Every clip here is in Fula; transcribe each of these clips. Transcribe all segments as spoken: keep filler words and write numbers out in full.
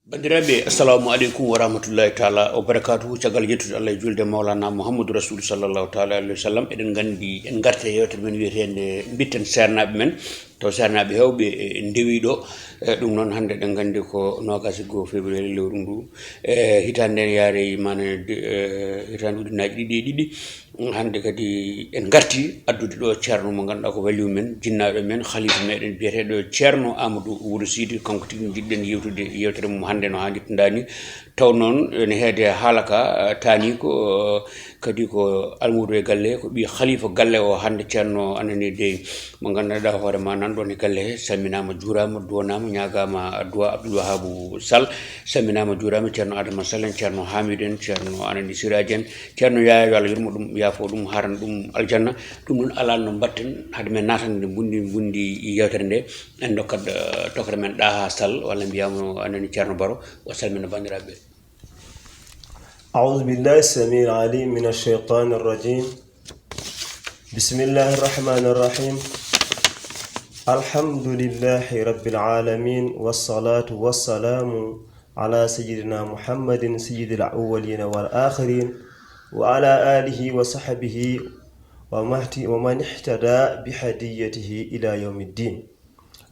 Banndiraaɓe, assalamu aleykum wa rahmatullahi taala wa barakatuhu. Caggal yettude Allah e julde Mawlana Muhammadu Rasul sallallahu taala alayhi wa sallam, eɗen nganndi en ngarta e yewtere men wiyeteende Mbitten Seernaaɓe Men. Taw seernaaɓe heewɓe e ndewi ɗo. E ɗum noon, hannde eɗen nganndi ko noogaas e goo février lewru ndu. E hitaande nden yaarey maana de, e hitaande ujunnaaji ɗiɗi e ɗiɗi. Hannde kadi en ngarti addude ɗo ceerno mo ngannduɗaa ko waliyu men, jinnaaɗo men, khalifa meɗen biyeteeɗo Ceerno Amadou Wuro Sidi, kanko tigi njiɗɗen yewtude yewtere mum hannde no haanirta ni. Taw noon ene heede haala ka, eh, taani ko, eh, kadi ko almuudo e galle, ko ɓii khalifa galle o hannde ceerno anani dey mo ngannduɗaa hoore ma nan ɗon e galle he. Salminaama, juuraama, duwanaama, ñaagaama addu'a Abdoul Wahabou Sall. Salminaama, juuraama Ceerno Adama Sall en, Ceerno Hamidou en, Ceerno Anani Siraji en, Ceerno Yaya, yo Allah yurmo ɗum, yaafo ɗum, harana ɗum aljanna. Ɗum noon alaa no mbaɗten hade men naatande mbundi mbundi yewtere nde. En ndokkat, eh, tokre men Ɗaha Sall, walla mbiyaamo anani Ceerno Baro, o salmina banndiraaɓe. أعوذ بالله السميع العليم من الشيطان الرجيم. بسم الله الرحمن الرحيم. الحمد لله رب العالمين، والصلاة والسلام على سيدنا محمد سيد الأولين والآخرين، وعلى آله وصحبه ومن اهت-، ومن اهتدى بهديته إلى يوم الدين.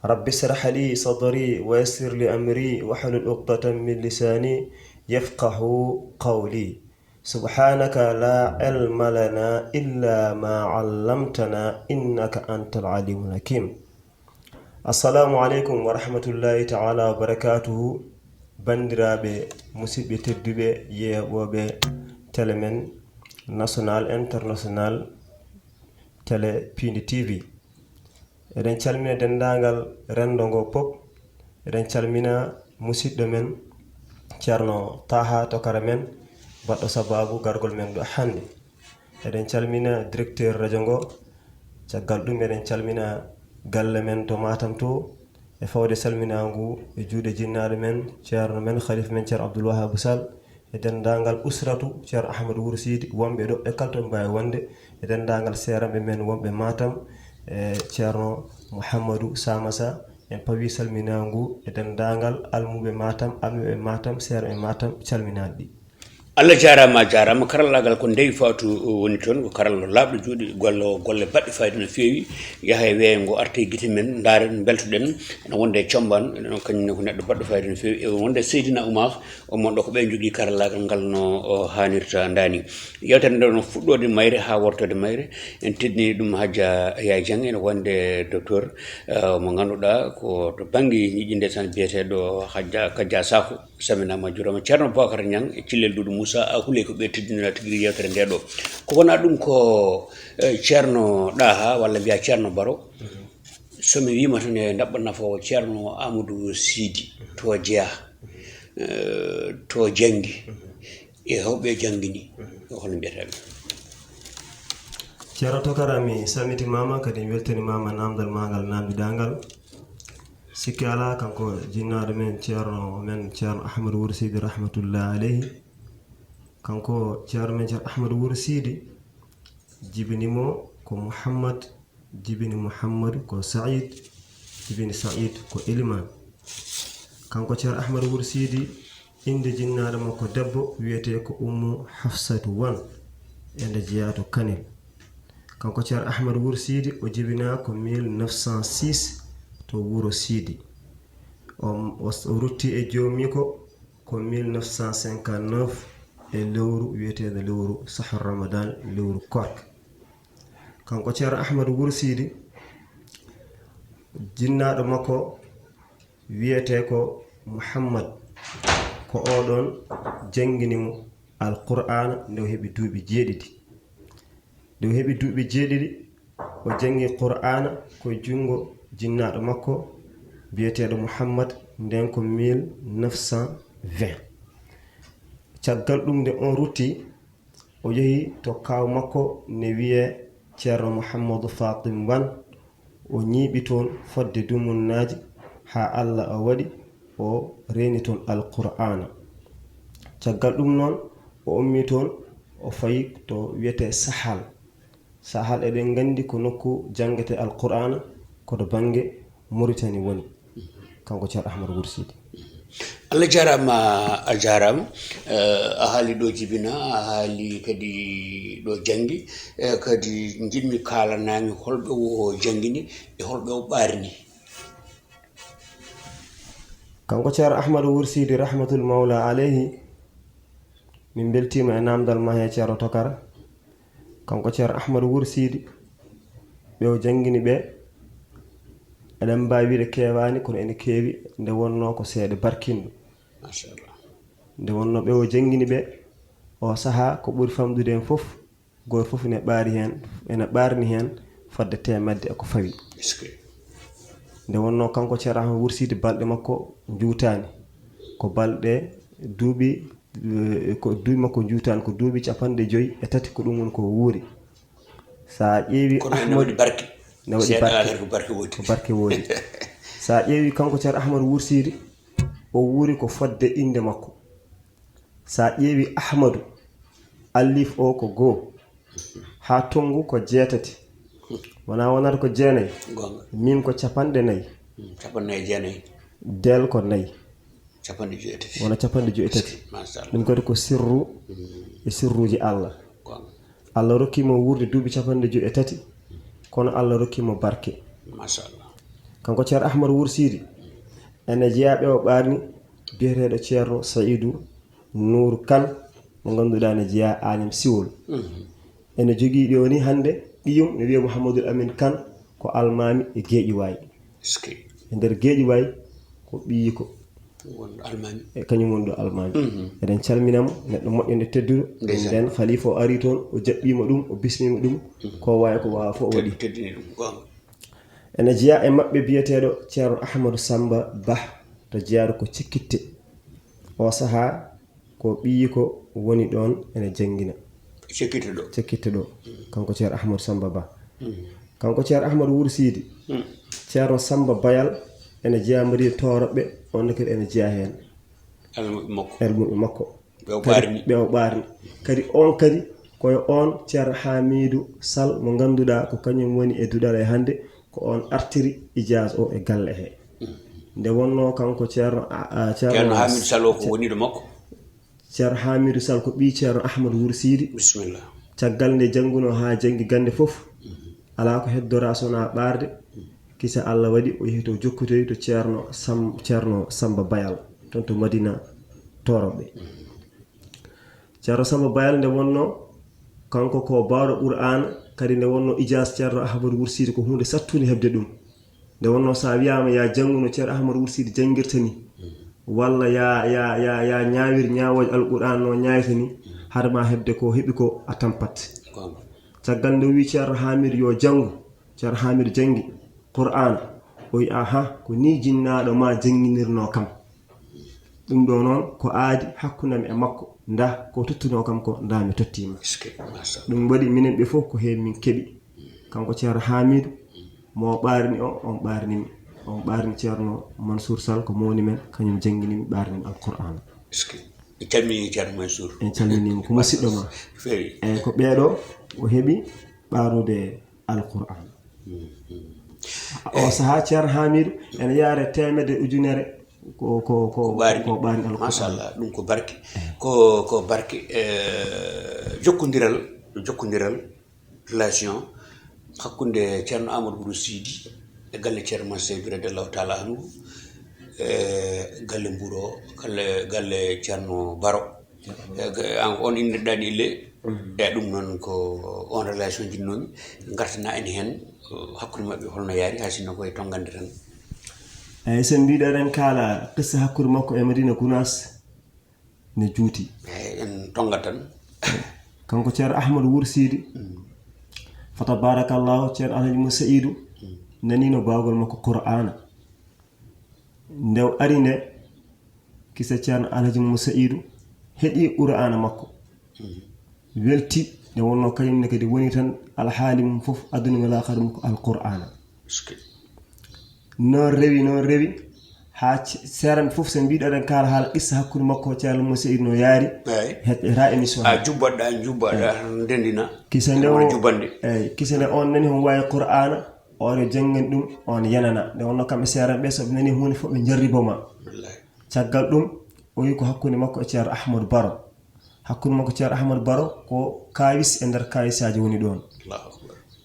رب اشرح لي صدري ويسر لي أمري واحلل عقدة من لساني يفقه قولي. سبحانك لا علم لنا إلا ما علمتنا إنك أنت العليم الحكيم. السلام عليكم ورحمة الله تعالى وبركاته. Banndiraaɓe, musidɓe tedduɓe, yeeɓooɓe tele men national, international, tele Piindi T V. Eɗen calmina denndaangal renndo ngo pop. Eɗen calmina musidɗo men, Ceerno Taha Tokara men, baɗɗo sabaabu gargol men ɗo hannde. Eɗen calmina directeur radio ngo. Caggal ɗum, eɗen calmina galle men to Matam to, e fawde salminaangu e juuɗe jinnaaɗo men, ceerno men, khalifa men, Ceerno Abdoul Wahabou Sall, e denndaangal usratu Ceerno Ahmadou Wuro Sidi, wonɓe ɗo e kala to ɓe mbaawi wonde, e denndaangal seeranɓe men wonɓe Matam, e Ceerno Mouhamadou Samassa, en pawi salminaangu e denndaangal almuɓe Matam, almuɓe Matam, seeranɓe Matam, calminaaɗi ɗi. Allah jaaraama, a jaaraama. Karallaagal ko Ndeye Fatou woni toon, ko karallo laaɓɗo juuɗe, golle o golle baɗɗe fayida no feewi. Yaha e weeyo ngo arta e gite men, ndaaren, mbeltoɗen. Ene wonde e Combaan, ene kañum ne ko neɗɗo baɗɗo fayida no feewi. E wonde Seydina Oumar, o mon ɗo ko ɓe njogii karallaagal ngal no o haanirta ndaani. Yewtere nde no fuɗɗoode mayre haa wortoode mayre. En teddini ɗum Hajja Yaay Jang, ene wonde docteur, eh, mo ngannduɗaa ko to bannge ñiiƴe ndeysaan biyeteeɗo Hajja Kajja Sakho. Salminaama, juuraama. Ceerno Bocar Niang e Cillel Duudu Moussa, a huley ko ɓe teddinira tigi rigi yewtere nde ɗo. Ko wona ɗum ko, eh, Ceerno Ɗaha, walla mbiya Ceerno Baro. So mi wiima tan e ndaɓɓa nafoowo Ceerno Amadou Sidi, to jeyaa, eh, to janngi, e hewɓe janngini, ko hono mbiyata ɓe? Ceerno Tokara, mi salmitimaama, kadi mi weltanimaama naamndal maa ngal naamndiɗaa ngal. Sikke alaa, kanko jinnaaɗo men, ceerno men, Ceerno Ahmadu Wuro Sidi, rahmatullah aleyhi. Kanko ceerno men, Ceerno Ahmadu Wuro Sidi, jibini mo ko Muhammad, jibini Muhammadu ko Saïd, jibini Saïd ko Elimaan. Kanko Ceerno Ahmadu Wuro Sidi, innde jinnaaɗo makko debbo wiyetee ko Ummu Hafsatu Wan, e nde jeyaa to Kanel. Kanko Ceerno Ahmadu Wuro Sidi, o jibinaa ko mille neuf cent six to Wuro Sidi. O, o, o rutti e joomiiko ko mille neuf cent cinquante-neuf e lewru wiyeteeɗo lewru Sahru Ramadan, lewru koorka. Kanko Ceerno Ahmadu Wuro Sidi, jinnaaɗo makko wiyetee ko Muhammad, ko oɗon janngini mo Alqur'aana nde o heɓi duuɓi jeeɗiɗi. Nde o heɓi duuɓi jeeɗiɗi, o janngi Qur'aana ko e junngo jinnaaɗo makko biyeteeɗo Muhammad, nden ko mille neuf cent vingt. Caggal ɗum, nde on rutti, o yehi to kaaw makko ne wiyee Ceerno Muhammadu Fatim Wan, o ñiiɓi toon fodde dumunnaaji haa Alla o waɗi o reeni toon Alqur'aana. Caggal ɗum noon, o ummii toon, o fayi to wiyetee Sahal. Sahal, eɗen nganndi ko nokku janngetee Alqur'aana, ko to bannge Muritani woni, kanko Ceerno Ahmadu Wuro Sidi. Allah jarama, a jarama. Eh, a haali ɗo jibina, a haali kadi ɗo jangi. Eh, kadi jiɗmi kaalanaami holɓe o jangini e holɓe o ɓaarni. Kanko Ceerno Ahmadu Wursidi rahmatul mawla aleyhi, min mbeltiima e namdal ma he Ceerno Tokara. Kanko Ceerno Ahmadu Wursidi, ɓe o janngini ɓe, eɗen mbaawi wiide keewaani, kono ene keewi, nde wonnoo ko seeɗa barkinɗo. Machallah. Nde wonnoo ɓe o janngini ɓe, o sahaa ko ɓuri famɗude heen fof, gooto fof ene ɓaari heen, ene ɓaarni heen fodde teemedde e ko fawi. Est-ce que Nde wonnoo kanko Ceerno Ahmadu Wursidi, balɗe makko njuutaani, ko balɗe duuɓi, eh, ko duuɓi makko njuutaani, ko duuɓi capanɗe joyi e tati, ko ɗum woni ko o wuuri. So a ƴeewi kono ene Ahmadu, waɗi barke. ne waɗi Seeɗa barke. Affaire ko barke woodi. Ko barke woodi. So a ƴeewi kanko Ceerno Ahmadu Wursidi, o wuuri ko fodde innde makko. So a ƴeewi Ahmadu, alif o ko goo, haa tonngu ko jeetati, wonaa wonata ko jeenayi, Goonga. miim ko capanɗe nayi, Mm, capanɗe nayi e jeenayi. deel ko nayi, Capanɗe joyi e tati. wona capanɗe joyi e tati. Machallah. Ɗum kadi ko sirru e sirruuji Allah. Goonga. Allah rokki mo wuurde duuɓi capanɗe joyi e tati, kono Allah rokki mo barke. Machallah. Kanko Ceerno Ahmadu Wursidi, ene jeyaa ɓe o ɓaarni, biyeteeɗo Ceerno Sayidu Nuuru Kan, mo ngannduɗaa ne jeyaa Alim Siwol. Ene jogii ɗo ni hannde ɓiyum ne wiyee Mouhamadul Amin Kan, ko almaami e Geeƴiwaay. Est-ce que E nder Geeƴiwaay ko ɓiyi ko wonɗo almaami? E kañum woni ɗo almaami. Eɗen calmina mo, neɗɗo moƴƴo nde tedduɗo. Ndeysaan. Nden halifa o ari toon, o jaɓɓiima ɗum, o bismiima ɗum, ko waawi ko waawa fof o waɗi. Teddini ɗum, goonga. Ene jeyaa e maɓɓe biyeteeɗo Ceerno Ahmadu Samba Bah, to jeyaɗo ko Cekkitte. O sahaa ko ɓiyi ko woni ɗoon ene janngina. Cekkitte ɗo. Cekkitte ɗo. Kanko Ceerno Ahmadu Samba Bah. Kanko Ceerno Ahmadu Wursidi. Ceerno Samba Bayal ene jeyaa Madiina Tooroɓɓe, on ne kadi ene jeyaa heen. Almuɓɓe makko. Almuɓɓe makko. Ɓe o Kadi ɓaarni. Ɓe o ɓaarni. Kadi on kadi ko e on Ceerno Hamidu Sall mo ngannduɗaa ko kañum woni e duɗal e hannde, ko on artiri ijaaz o e galle he. Nde wonnoo kanko Ceerno, a, a, Ceerno Ceerno Wurs- Hamidu Sall o ko woniiɗo makko. Ceerno Hamidu Sall ko ɓii Ceerno Ahmadu Wursidi. Bisimilla. Caggal nde janngunoo haa janngi gannde fof, alaa ko heddoraa so wonaa ɓaarde. Kisa Allah waɗi o yehi to jokkotoyi to Ceerno Sam-, Ceerno Samba Bayal, toon to Madina Tooroɓɓe. Ceerno Samba Bayal nde wonnoo, kanko ko baawɗo Qur'aana, kadi nde wonnoo ijaas Ceerno Ahmadu Wursidi ko huunde sattude heɓde ɗum. Nde wonnoo so a wiyaama yaa janngu no Ceerno Ahmadu Wursidi janngirta ni, walla yaa, yaa, yaa, yaa ñaawir ñaawooje Alqur'aan no ñaawirta ni, hade ma heɓde ko heɓi ko a tampat. Goonga. Caggal nde o wii Ceerno Hamidu yo janngu, Ceerno Hamidu janngi Qur'aana, o wii, "Aha, ko nii jinnaaɗo ma jannginirnoo kam." Ɗum ɗo noon ko aadi hakkunde am e makko, nda ko tottunoo kam ko nda mi tottiima. Est-ce que, machallah. Ɗum waɗi minen ɓe fof ko heen min keɓi. Kanko Ceerno Hamidu, mo ɓaarni o, on ɓaarni mi. On ɓaarni Ceerno Mansour Sall ko mawni men, kañum janngini mi, ɓaarni mi Alqur'aana. Est-ce que en calmini Ceerno Mansour? En calminiima, ko musidɗo ma. Feewi. Eeyi, ko ɓeeɗo o heɓi ɓaarnude Alqur'aana. O sahaa Ceerno Hamidu ene yaare teemedde ujunere ko, ko, ko, Ɓaarni. Ko ɓaarni Alqur'aana. Machallah, ɗum ko barke. Ko, ko barke, eh, jokkondiral, jokkondiral, relation hakkunde Ceerno Amadou Bourou Sidi e galle Ceerno Mansour Sy radiallahu taala anhu, e galle Mburo, galle, galle Ceerno Baro. E ga-, an ko on innirɗaa ɗi le, e ɗum noon ko on relation jinnoomi, ngartana en heen, eh, hakkunde maɓɓe holno yaari, hay sinno koye tonngande tan. Eeyi, so en mbiɗo eɗen kaala qissa hakkunde makko e Madina Gunaas ne juuti. Eeyi, en tonngat tan. Kanko Ceerno Ahmadu Wursidi, fa tabarakallahu, Ceerno Alhaji Moussa Seydou naniino baawgol makko Qur'aana. Nde o ari nde, kisa Ceerno Alhaji Moussa Seydou heɗi Qur'aana makko. Welti, nde wonnoo kañum ne kadi woni tan alhaali mum fof, aduna e laakara mum ko Alqur'aana. Noon rewi, noon rewi, haa ce-, seeran fof, so mbiɗo eɗen kaala haala qissa hakkunde makko e Ceerno Moussa Seydou no yaari, Eeyi. heɗɗata émission A he. jubbaɗa, jubbaɗa, ndendina. Kisa nde Wona o, jubbande. Eeyi, kisa nde on nani hon waawi Qur'aana, o ene janngani ɗum, on yanana. Nde wonnoo kamɓe seeran ɓe, so ɓe nani huunde fof, ɓe jarribo ma. Wallahi. Caggal ɗum, O wi ko hakkunde makko e Ceerno Ahmadu Baro. Hakkunde makko Ceerno Ahmadu Baro ko kaawis e nder kaawisaaji woni ɗoon.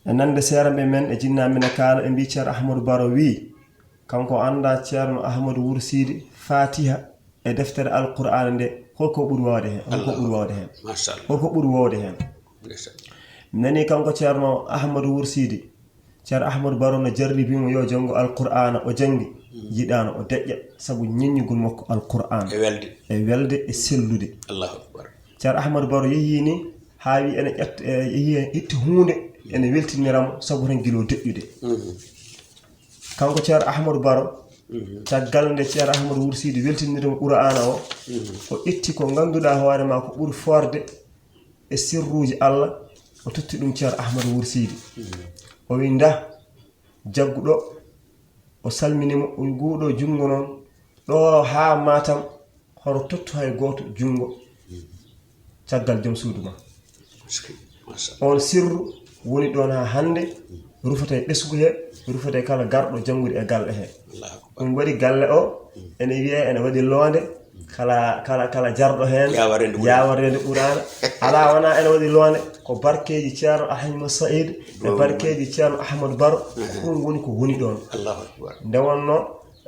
E nande seeramɓe men e jinnaaɓe men e kaala, ɓe mbii Ceerno Ahmadu Baro wii, kanko anndaa Ceerno Ahmadu Wursiidi Faatiha e deftere Alqur'aana nde, holko ɓuri waawde heen? Holko ɓuri waawde heen? Holko ɓuri waawde heen? Mi nanii kanko Ceerno Ahmadu Wursiidi, Ceerno Ahmadu Baro no jarribii mo yo janngu Alqur'aana, o janngi, yiɗaano o deƴƴa sabu ñeññugol makko Alqur'aana. E welde. E welde e sellude. Allahu akbar. Ceerno Ahmadu Baro yehii ni haa wi ene ƴetta, e, yehii itti huunde ene weltinira mo sabu tan gila o deƴƴude. Kanko Ceerno Ahmadu Baro, caggal nde Ceerno Ahmadu Wursiidi weltiniri mo Qur'aana o, o itti ko ngannduɗaa hoore maa ko ɓuri foorde e sirruuji Allah, o totti ɗum Ceerno Ahmadu Wursiidi. O wi nda jagguɗo, o salmini mo, o wi nguuɗo junngo noon, ɗo haa Matam, horo tottu hay gooto junngo caggal joom suudu ma. On sirru woni ɗoon haa hannde, rufata e ɓesngu he, rufata e kala garɗo janngude e galle he. Ɗum waɗi galle o ene wiyee ene waɗi loonde, kala, kala, kala jarɗo heen yaawa rende Qur'aana. Alaa wonaa ene waɗi loonde, ko barkeeji Ceerno Alhaji Mo Saïd e barkeeji Ceerno Ahmadu Baro, ko ɗum woni ko woni ɗoon. Nde wonnoo,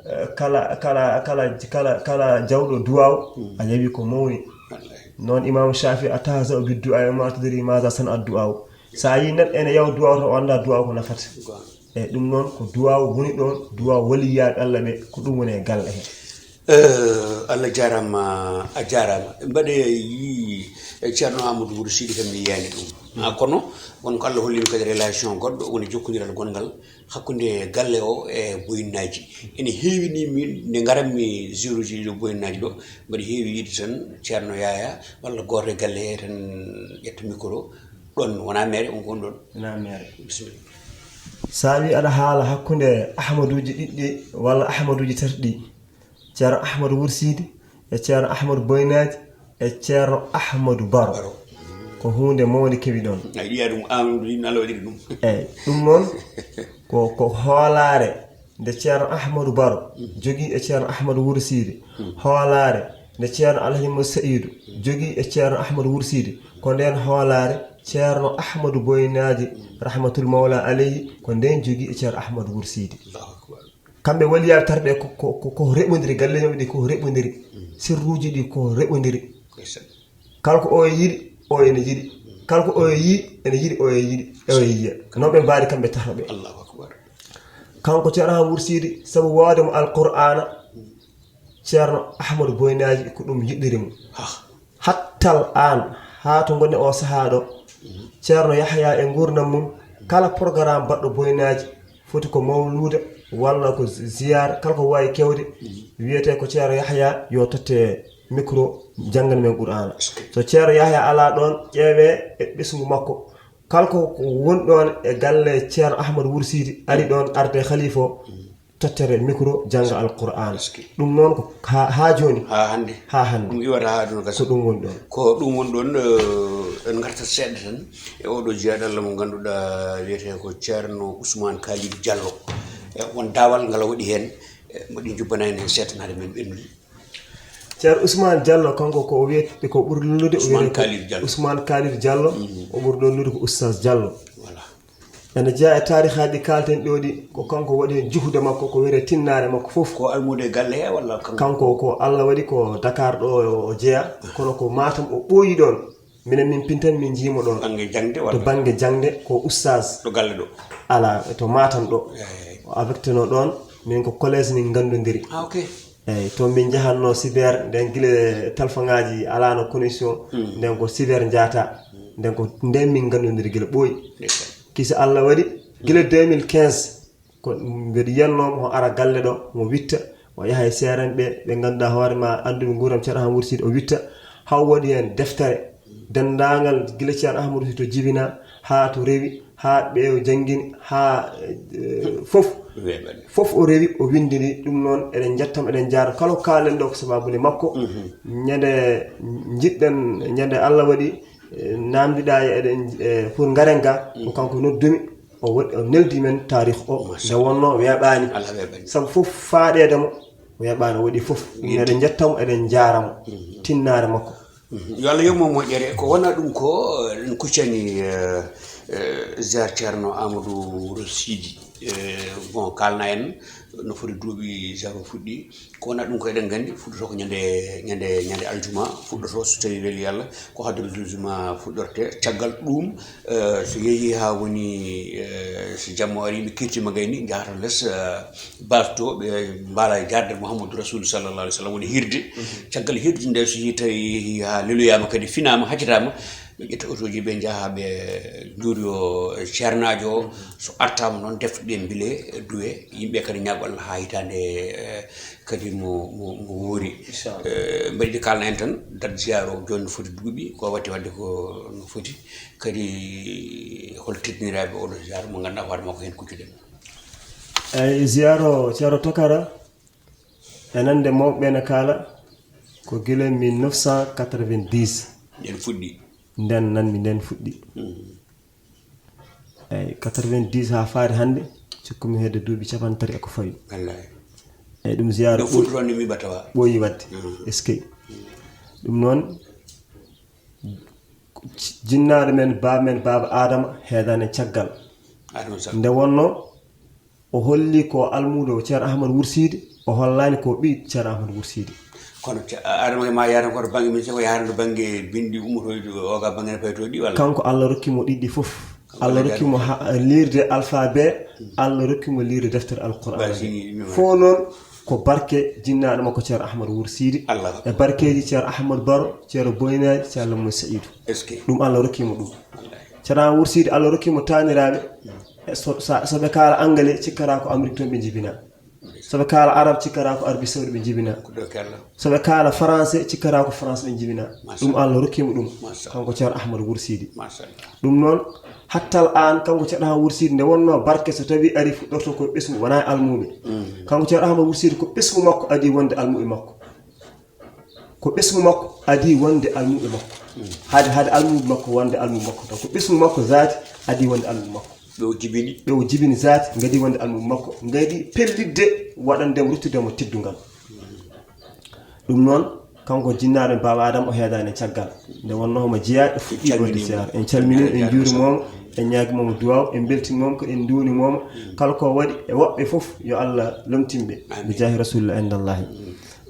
eh, kala, kala, kala, kala, kala jawɗo duwaaw, a yawi ko mawni. Noon Imaamu Shaafi, "Atahza'u bid du'aa'i wa ma tadri maza sana'ad du'aaw." So a yii neɗɗo ene yawa duwaaw, to o anndaa duwaaw ko nafata. Eyi, ɗum noon ko duwaaw woni ɗoon, duwaaw waliyaaɓe Allah ɓe, ko ɗum woni e galle he. Eh, Allah jaaraama, a jaaraama. Mbaɗe yii, eh, Ceerno Amadou Wuro Sidi kam mi yiyaani ɗum. Ah, kono won ko Allah holli mi kadi relation goɗɗo, woni jokkondiral gonngal hakkunde galle o e boyinnaaji. Ene heewi ni min nde ngaranmi ziyaruuji ɗo boyinnaaji ɗo, mbaɗi heewi yiide tan Ceerno Yaaya walla gooto e galle he tan ƴetta micro. Ɗoon wonaa meere, on ko on ɗoon. Wonaa meere. Bisimilla. So a wii aɗa haala hakkunde Ahmaduuji ɗiɗɗi walla Ahmaduuji tati ɗi, Ceerno Ahmadu Wuro Sidi e Ceerno Ahmadu Boynaaji e Ceerno Ahmadu Baro. Baro. Ko huunde mawnde kewi ɗoon. A yiya ɗum, Amadou Ly, Allah waɗiri ɗum. Eyi, ɗum noon ko, ko hoolaare nde Ceerno Ahmadu Baro jogii e Ceerno Ahmadu Wuro Sidi. Hoolaare nde Ceerno Alhaji Mo Sa'idu jogii e Ceerno Ahmadu Wuro Sidi. Ko ndeen hoolaare Ceerno Ahmadu Boynaaji, rahmatul mawla aleyhi, ko ndeen jogii e Ceerno Ahmadu Wuro Sidi. Allahu akbar. Kamɓe waliyaaɓe tati ɓe ko, ko, ko, ko reɓondiri, galleeji maɓɓe ɗi ko reɓondiri, sirruuji ɗi ko reɓondiri. Ndeysaan. Kala ko oyo yiɗi, oyo ene yiɗi. Kala ko oyo yii, ene yiɗi, oyo yiɗi, oyo yiya. Noon ɓe mbaadi kamɓe tato ɓe. Allahu akbar. Kanko Ceerno Ahmadu Wuro Sidi, sabu waawde mo Alqur'aana, Ceerno Ahmadu Boynaaji ko ɗum yiɗiri mo. Ah. Hattal aan, haa to ngonɗen oo sahaa ɗo, Ceerno Yahya e nguurndam mum, kala programme baɗɗo Boynaaji, foti ko mawluuda walla ko zi-, ziyaara, kala ko waawi kewde, wiyetee ko Ceerno Yahya, yo totte micro, janngana men Qur'aana. So Ceerno Yahya alaa ɗoon, ƴeewee e ɓesngu makko. Kala ko, ko woni ɗoon e galle Ceerno Ahmadu Wuro Sidi, ari ɗoon arde khalifa o, tottere micro, jannga Alqur'aana. Ɗum noon ko haa, haa jooni. Haa hannde. Haa hannde. Ɗum iwata haa aduna gasa. Ko ɗum woni ɗoon. Ko ɗum woni ɗoon, eh, en ngartat seeɗa tan e oɗo jiyaaɗo Allah mo ngannduɗaa wiyetee ko Ceerno Ousmane Kalidou Diallo. E won daawal ngal o waɗi heen, e mbaɗi njubbana en heen seeɗa, hade men ɓennude. Ceerno Ousmane Diallo, kanko ko o wiyet-, ko ɓuri lollude, o Ousmane wiyetee ko Kalidou Diallo. Ousmane Kalidou Diallo, o ɓuri lollude ko Oustaz Diallo. Voilà. Ene jeyaa e taarihaaji ɗi kaalten ɗo ɗi, ko kanko waɗi heen juhude makko, ko wiyetee tinnaare makko fof. Ko almuudo e galle he walla kanko? Kanko ko Allah waɗi ko Dakar ɗo o jeyaa, kono ko Matam o ɓooyi ɗoon. Minen min pintan min njiimo ɗoon. Bannge jaŋde walla? To bannge jaŋde ko Oustaz. Ɗo galle ɗo? Alaa, to Matam ɗo. Eey. O affecteno ɗoon, min ko collège min nganndondiri. Ah, ok. Eey, toon min njahatnoo cyber, nden gila talfaŋaaji alaano connexion, nden ko cyber njahata, nden ko nden min nganndondiri gila ɓooyi. Ndeysaan. Kisa Allah waɗi, gila deux mille quinze, ko mbeɗa yiyannoo mo o ara galle ɗo, mo witta, o yaha e seeranɓe ɓe ngannduɗaa hoore ma annduɓe nguurndam Ceerno Ahmadu Wuro Sidi, o witta, haa o waɗi heen deftere. Denndaangal gila Ceerno Ahmadu Wuro Sidi to jibinaa, haa to rewi, haa ɓe o janngini, haa, eh, fof. Weeɓani. Fof o rewi, o winndini ɗum noon. Eɗen njettamo, eɗen njaarnamo. Kala ko kaalen ɗo ko sabaabu nde makko. Mhm. Ñande njiɗɗen, ñande Allah waɗi, eh, naamndiɗaa e eɗen, eh, pour ngaren ga, ko kanko noddumi, o waɗi, o neldi men taarikh o. Machallah. Nde wonnoo weeɓaani. Alaa weeɓaani. Sabu fof faaɗeede mo, Weeɓaani, o waɗi fof. Eɗen njetta mo, eɗen njaara mo. Tinnaare makko. Yo Allah yoɓ mo moƴƴere. Ko wona ɗum ko, en kuccani, eh, eh, ziar Ceerno Amadou Wuro Siidi. Eh, bon, kaalna en no foti duuɓi ziar o fuɗɗi. Ko wona ɗum ko eɗen nganndi, fuɗɗoto ko ñande, ñande, ñande aljuma, fuɗɗoto so tawi weli Allah, ko hadratul juma fuɗɗorte. Caggal ɗum, eh, so yeehi haa woni, eh, so jamma ari, ɓe kirtima gayni, njahata les, eh, base to, ɓe mbaala e jaarde Mouhamadou Rasoul sallallahu alaihi wasallam, woni hirde. Caggal hirde nde, so yi tawi yeehi haa leloyaama kadi, finaama, haccitaama, ɓe ƴetta otooji, ɓe njaha, ɓe njuuroyo ceernaajo o. So artaama noon, defte ɗe mbile, duwe, yimɓe kadi ñaago Allah haa hitaande, eh, kadi mo, mo, mo woori. Inchallah. Eh, mbaɗi ɗi kaalna en tan, date ziar o jooni no foti duuɓi, ko watti waɗde ko no foti. Kadi hol teddiniraaɓe oɗo ziar mo ngannduɗaa hoore makko heen kuccuɗen? Eyi, ziar o, Ceerno Tokara, e nande mawɓe ɓe ne kaala, ko gila mille neuf cent quatre-vingt-dix. Nden fuɗɗi. Nden nan mi nden fuɗɗi. Mhm. Eyi, quatre-vingt-dix haa faade hannde, cikkumi hedde duuɓi capanɗe tati e ko fawi. Wallahi. Eyi, ɗum ziyaara ɗo fuɗɗi toon ni mi ɓatawa. Ɓooyi waɗde. Mhm. Est-ce que? Ɗum noon, jinnaaɗo men, baaba men, baaba Adama, heedaani caggal. Adama Sall. Nde wonnoo, o holli ko almuudo Ceerno Ahmad Wursiidi, o hollaani ko ɓiy Ceerno Ahmad Wursiidi. Kono ce-, a-, Adama ma yaran ko to bannge min, seko yaran to bannge binndi ummotooji o ga bannge ne paytooɗi walla? Kanko Allah rokki mo ɗiɗi fof. Kanko Allah Allah rokki mo jaari. Ha-, liirde alphabet, Allah rokki mo liirde deftere Alqur'aan. Ba sini mi ma. Fof noon ko barke jinnaaɗo makko Ceerno Ahmad Wursiidi. Allah. E barkeeji Ceerno Ahmad Baro, Ceerno Boynaali, Ceerno Lammo Sa'idu. Est-ce que? Ɗum Allah rokki mo ɗum. Wallahi. Ceerno Ahmad Wursiidi, Allah rokki mo taaniraaɓe. E so, sa, so ɓe kaala Angale, cikkata ko Amérique toon ɓe njibinaa. So ɓe kaala Arab, cikkata ko Arabie Saoudite ɓe njibinaa. Ko ɗo kella. So ɓe kaala Français, cikkata ko France ɓe njibinaa. Masha Allah. Ɗum Allah rokki mo ɗum. Masha Allah. Kanko Ceerno Ahmad Wursiidi. Masha Allah. Ɗum noon, hattal aan, kanko Ceerno Ahmad Wursiidi, nde wonnoo barke so tawi ari fuɗɗorto ko ɓesngu, wonaa e almuuɓe. Mm. Kanko Ceerno Ahmad Wursiidi ko ɓesngu makko adii wonde almuuɓe makko. Ko ɓesngu makko adii wonde almuuɓe makko. Mm. Hade, hade almuuɓe makko wonde almuuɓe makko. Donc, ko ɓesngu makko zaati adii wonde almuuɓe makko. Ɓe o jibini. Ɓe o jibini zaati, ngadi wonde almuuɓe makko. Ngadi pellitde, waɗande mo, ruttude mo teddungal. Ɗum noon, kanko jinnaaɗo baaba Adama, o heedaani e caggal. Nde wonnoo homo jeyaa, ɓe fuɗɗii ɗo siyaara. En calminii mo, en njuuriima mo, en ñaagiima mo duwaaw, en mbeltiniima mo, ko en nduwniima mo. Kala ko waɗi e woɓɓe fof, yo Allah lomtin ɓe. Amiin. Bi jaahi Rasulillah indallahi.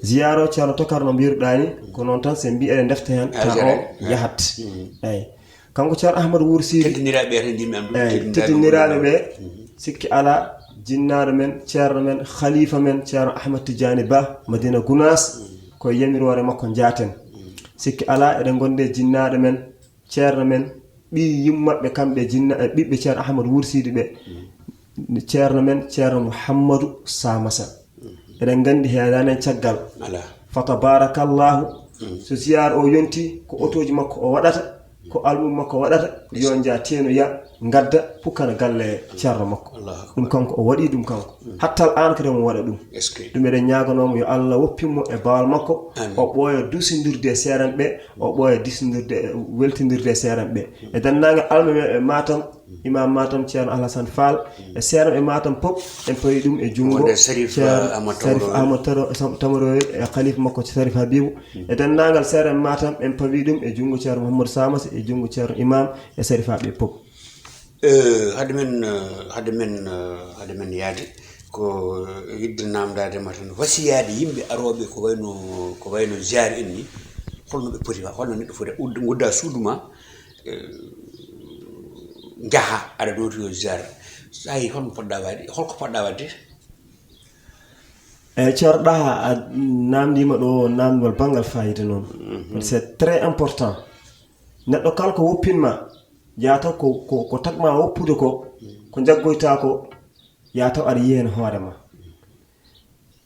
Ziyaara o Ceerno Tokar no mbiruɗaa ni, ko noon tan, so en mbii eɗen ndefta heen, a, tan o yahat. Mm. Eyi. Kanko Ceerno Ahmad Wursiidi. Teddiniraaɓe ɓe tan njimmi am ɗum, eyi, teddiniraaɓe ɓe, mhm, sikki alaa, jinnaaɗo men, ceerno men, khalifa men, Ceerno Ahmad Tidiane Ba, Madina Gunaas, mm, ko e yamiroore makko njaaten. Mm. Sikki alaa, eɗen ngondi e jinnaaɗo men, ceerno men, ɓiy yummaɓɓe kamɓe jinna-, e ɓiɓɓe Ceerno Ahmad Wursiidi ɓe. Mm. Ceerno men, Ceerno Mouhammadou Samassa. Mhm. Eɗen nganndi heedaani en caggal. Alaa. Fa tabarakallahu. Mhm. So ziyaara o yonti, ko otooji makko o waɗata, ko almuuɓe makko waɗata, yo njaa teenoya, ngadda, pukkana galle ceerno makko. Allahu akbar. Ɗum kanko o waɗi ɗum kanko. Mhm. Hattal aan kadi omo waɗa ɗum. Est-ce que? Ɗum eɗen ñaaganoo mo yo Allah woppin mo e baawal makko. Amiin. O ɓooya duusindirde e seeranɓe, o ɓooya diisindirde, weltindirde e seeranɓe. E denndaangal almuuɓe e Matam, Imam Matam, Ceerno Alhasan Fall, e seeranɓe Matam pop, en pawi ɗum e junngo wonde Sarif, Ceerno, eh, Ahmad Sarif Tamaro. Ahmad Taro-, Sam-, Tamaro e khalifa makko Sarif Habibu. Mm. E denndaangal seeranɓe Matam, en pawi ɗum e junngo Ceerno Mouhamadou Samassa, e junngo Ceerno Imam, e sarifaaɓe pop. Eh, hade men, eh, hade men, eh, hade men yaade, ko, eh, yiɗde naamndaade ma tan, wasiyaaji yimɓe arooɓe ko wayno, ko wayno ziyaare en ni, holno ɓe poti wa-, holno neɗɗo foti ud-, ngudda suudu ma, eh, njaha, aɗa nooti yo ziyaare. So a yii, holno poɗɗa waɗde? Holko poɗɗa waɗde? Eyi, Ceerno Ɗaha, a naamndiima ɗo naamndol banngal faayiida noon. Mhm. C'est très important. Neɗɗo kala ko woppin ma, yaa taw ko, ko, ko tagma woppude ko, ko njaggoyta ko, yaa taw aɗa yiya heen hoore ma.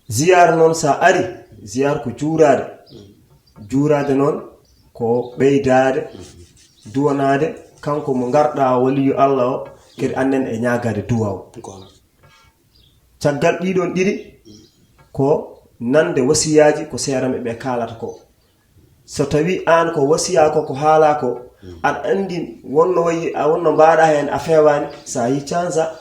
Ziyaara noon, so a ari, ziyaara ko juuraade. Juuraade noon ko ɓeydaade, duwanaade kanko mo ngarɗaa, waliyu Allah o, kadi annen e ñaagaade duwaaw. Ko hono? Caggal ɗiɗon ɗiɗi, ko nande wasiyaaji ko seeranɓe ɓe kaalata ko. So tawi aan ko wasiya ko, ko haalaa ko, aɗa anndi wonno wayi, a wonno mbaɗa heen, a feewaani, so a yi cansa,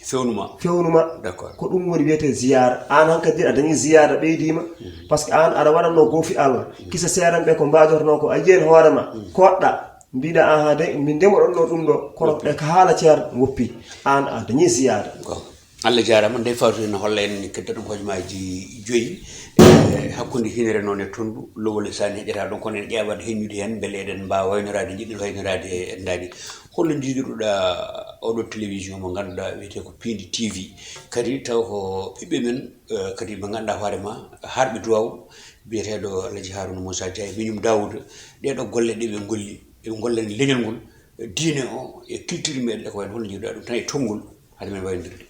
Fewnuma. Fewnuma. D'accord. Ko ɗum woni wiyetee ziyaara. Aan hankadi a dañi ziyaara ɓeydiima. Par ce que aan aɗa waɗatnoo goofi Allah. Kisa seeran ɓe ko mbaajornoo ko a yiyen hoore ma. Koɗɗa. Mbiɗa aha de, min ndemoɗonno ɗum ɗo. Kono e ka haala ceer woppi. Aan a dañi ziyaara. Goonga. Allah jaaraama. Ndey fawtu ene holla en keddoɗen hojomaaji joyi. E hakkunde hinere noon e tondu, lowol e sani heƴata ɗon, kono en ƴeewa heññude heen mbele eɗen mbaawa waynoraade, njiɗɗen waynoraade e ndaani. Holno njiiduɗaa oɗo télévision mo ngannduɗaa wiyetee ko Piindi T V? Kadi taw ko ɓiɓɓe men, eh, kadi ɓe ngannduɗaa hoore ma, harɓe duwaw, biyeteeɗo Alhaji Haruna Moussa Dia e Miñum Daouda. Ɗee ɗoo golle ɗe ɓe ngolli, ɓe ngollan leñol ngol, eh, diine o e culture meɗen e ko wayi noon. Holno njiiduɗaa ɗum tan e tonngol hade men wayndirde?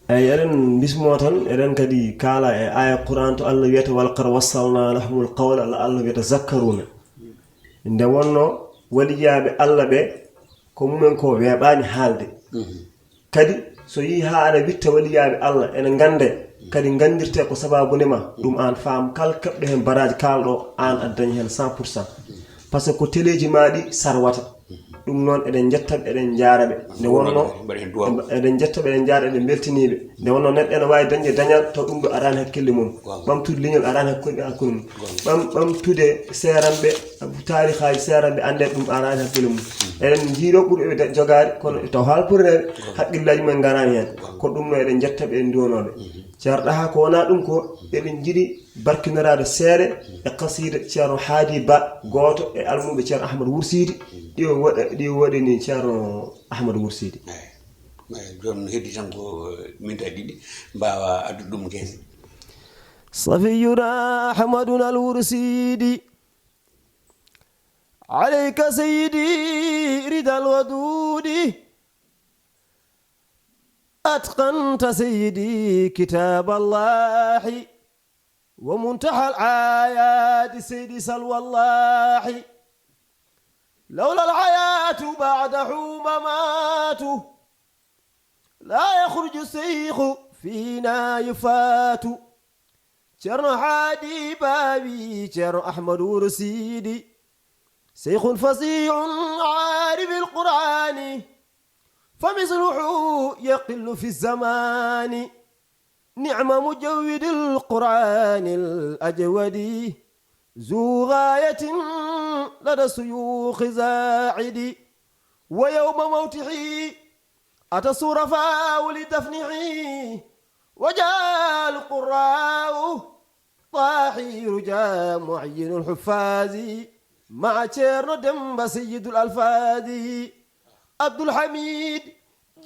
Eyi, eɗen mbismoo tan, eɗen kadi kaala e aaya Qur'an to Allah wiyata, "Walaqad wassalna lahumul qawla", Allah, Allah wiyata, "zakkaruna." Nde wonno waliyaaɓe Allah ɓe, ko mumen ko weeɓaani haalde. Mhm. Kadi so yii haa aɗa witta waliyaaɓe Allah, ene ngannde, kadi nganndirte ko sabaabu ne ma, ɗum aan faam, kala keɓɗo heen baraaji kaalɗo, aan aɗa dañi heen cent pour cent. Par ce que ko teleeji ma ɗi sarwata. Ɗum noon eɗen njetta ɓe, eɗen njaara ɓe. Nde wonno, mbaɗa heen duwaaw. Eɗen njetta ɓe, eɗen njaara, eɗen mbeltanii ɓe. Nde wonno neɗɗo ene waawi dañde dañal, taw ɗum ɗo araani hakkunde mum. Waaw. Ɓamtude leñol araani hakkunde, hakkunde mum. Goonga. Ɓam-, ɓamtude seeranɓe, taarihaaji seeranɓe, annde ɗum araani hakkunde mum. Eɗen njiiroo ɓurɓe ɓe da-, jogaade, kono taw haalpulaareeɓe, hakkillaaji mumen ngaraani heen. Goonga. Ko ɗum ɗo eɗen njetta ɓe, en nduwanoo ɓe. Mhm. Ceerno Ɗaha, ko wonaa ɗum ko, eɗen njiɗi barkinoraade seeɗa e qasiida Ceerno Haadi Ba, gooto e almuɓe Ceerno Ahmad Wursiidi, ɗi o waɗa-, ɗi o waɗani Ceerno Ahmad Wursiidi. Eyi. Eyi, jooni heddi tan ko minti ɗiɗi, mbaawa addude ɗum heen. صفينا أحمدنا الورسيدي، عليك سيدي رضا الودود، أتقنت سيدي كتاب الله، ومنتهى الآيات سيدي سلوى الله، لولا الحياة بعده ممات، لا يخرج الشيخ فينا يفات. Ceerno Haadi Baawi, Ceerno Ahmadu Wuro Siidi, شيخ فصيح عارف القرآن، فمثله يقل في الزمان. نعم مجود القرآن الأجود، ذو غاية لدى الشيوخ زاعد. ويوم موته أتى الشرفاء لدفنه، وجاء القراء طاهر جاء معين الحفاظ، مع Ceerno Demmba سيد الألفاظ. عبد الحميد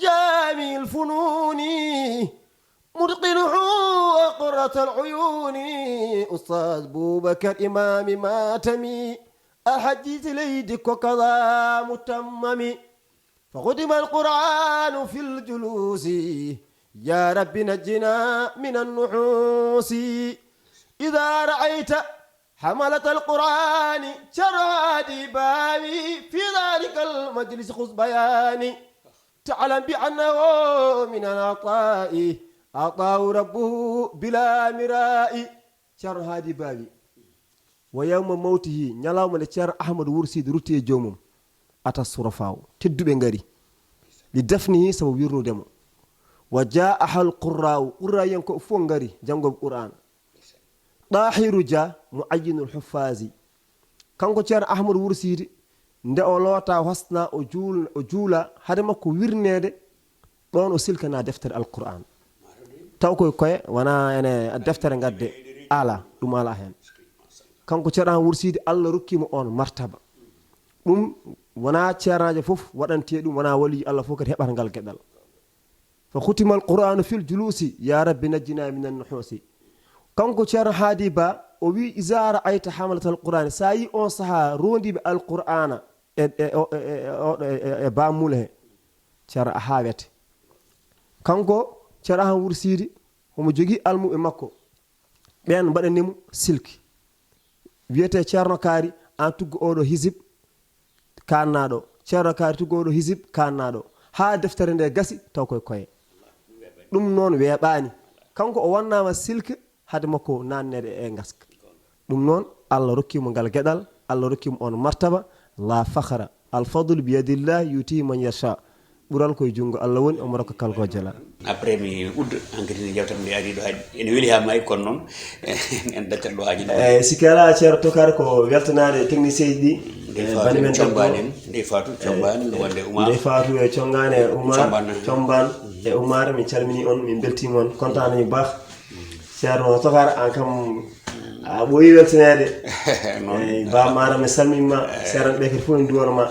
جامع الفنون، متقنه قرة العيون، أستاذ بوبكر إمام ماتمي، الحديث ليدي كوكا متمم. فختم القرآن في الجلوس، يا رب نجنا من النحوس. إذا رأيت حملة القرآن، Ceerno Haadi Baawi، في ذلك المجلس خذ بياني، تعلم بأنه من العطاء أعطاه ربه بلا مراء. Ceerno Haadi Baawi. ويوم موته، ñalawma nde Ceerno Ahmadu Wuro Siidi rutti e joomum, أتى الشرفاء، tedduɓe ngari, لدفنه، sabu wirnude mo. وجاء القراء، quraa'iyankooɓe fof ngari, janngooɓe Qur'aana. طاهر جاء معين الحفاظ. Kanko Ceerno Ahmadu Wuro Siidi, nde o loota, o hasna, o juul-, o juula, hade makko wirneede, ɗoon o silkana deftere Alqur'aan. Taw koye koye, wonaa ene deftere ngadde, alaa, ɗum alaa heen. Kanko Ceerno Ahmadu Wuro Siidi, Allah rokki mo oon martaba. Ɗum wonaa ceernaajo fof waɗantee ɗum, wonaa waliyu Allah fof kadi heɓata ngal geɗal. فختم القرآن في الجلوس، يا رب نجنا من النحوس. Kanko Ceerno Haadi Ba, o wi: إذا رأيت حملة القرآن، so a yii oon sahaa roondiiɓe Alqur'aana e, e, o, e, e, o, e, e, e baamuule he, Ceerno a haawete. Kanko Ceerno Ahmadu Wuro Siidi, omo jogii almuɓe makko. Ɓeen mbaɗani mo silki. Wiyetee Ceerno Kaari, aan tuggu ooɗo hizib kaannaaɗo. Ceerno Kaari tuggu ooɗo hizib kaannaaɗo. Haa deftere nde gasi, taw koye koye. Ɗum noon weeɓaani. Kanko o wannaama silki hade makko naanneede e ngaska. Ɗum noon, Allah rokki mo ngal geɗal, Allah rokki mo oon martaba, لا فخر. الفضل بيد الله يؤتيه من يشاء. ɓural koye junngo Allah woni, omo rokka kala ko jela. Après mi udda hankadi, nde yewtere nde ari ɗo haaji, ene weli haa maayi, kono noon en daccat ɗo haaji. Eyi, sikki alaa, Ceerno Tokar, ko weltanaade technicien ji ɗi. Ndey Faatu, Combaan en. Ndey Faatu, Combaan, wonde Umar. Ndey Faatu e Conngaani e Umar. Combaan e Umar, min calminii on, min mbeltiima on, kontaanami baax. Ceerno Tokar, aan kam a ɓooyi weltaneede. Eyi, Ba Maram, mi salminiima. Seeranɓe kadi fof en nduwano ma.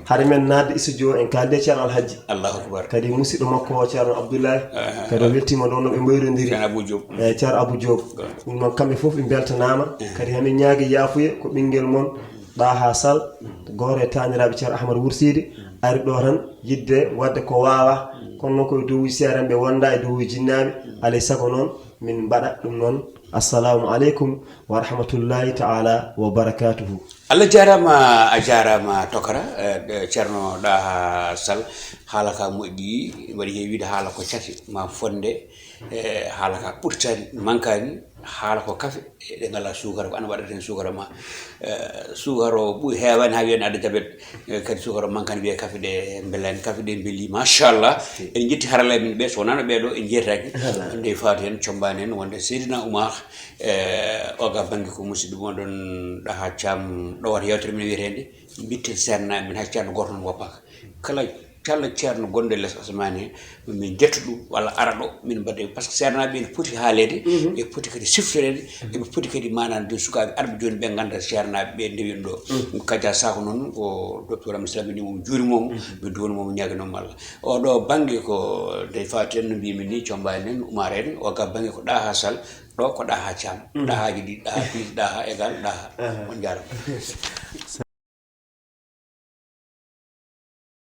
Hade men naatde studio, en kaaldi e Ceerno Alhajji. Allahu Akbar. Kadi musidɗo makko o, Ceerno Abdoulaye, kadi o weltiima ɗo no ɓe mbayrodiri. Ceerno Abou Diop. Eyi, Ceerno Abou Diop. Ɗum noon, kamɓe fof ɓe mbeltanaama. Kadi hamin ñaagi yaafuye, ko ɓinngel mon Ɗaha Sal, gooto e taaniraaɓe Ceerno Ahmad Wursiidi, ari ɗo tan yiɗde waɗde ko waawa. Kono noon, koye duuɓi seeɗa ɓe wonda e duuɓi jinnaaɓe. Alay sago noon, min mbaɗa ɗum noon. Assalamu aleykum wa rahmatullahi taala wa barakatuhu. Allah jaaraama, a jaaraama Tokara, eh, Ceerno Ɗaha Sal. Haala ka moƴƴi, mbaɗi heewiide haala ko cati ma fonde, eh, haala ka ɓurtani, mankaani, haala ko kafe, ɗe ngala suukara, ko an waɗata heen suukara ma. Eh, suukara o ɓuri heewaani haa wiyani adda jabet. Eh, kadi suukara mankaani, wiye kafe ɗe mbelaani, kafe ɗe mbeli, machallah. En njetti haralleeɓe men ɓe, so wonaano ɓee ɗo, en njeetaaki. Ndey Faatu en, Combaan en, wonde Seydina Umar, eh, oga bannge ko musidɗo moɗon Ɗaha Caam ɗowata yewtere men wiyeteende Mbitten Seernaaɓe Men, hay ceerno gooto noon woppaaka. Kala Calla ceerno gonɗo e les asamaani he, min njettu ɗum walla ara ɗo, min mbaɗa, parce que seernaaɓe ene poti haaleede, ɓe poti kadi siftoreede, eɓe poti kadi maanaam de sukaaɓe arɓe jooni ɓe ngannda seernaaɓe ɓe ndewino ɗo. Kaja Sako noon ko docteur am salmini mo, juurimo mo, mi duwano mo, mi ñaagino mo Allah. Oɗo bannge ko Ndey Faatu en no mbiymi ni, Combaan en, Umar en, o ga bannge ko Ɗaha Sal, ɗo ko Ɗaha Caam. Ɗahaaji ɗi, Ɗaha plus Ɗaha égal Ɗaha. On njaarama.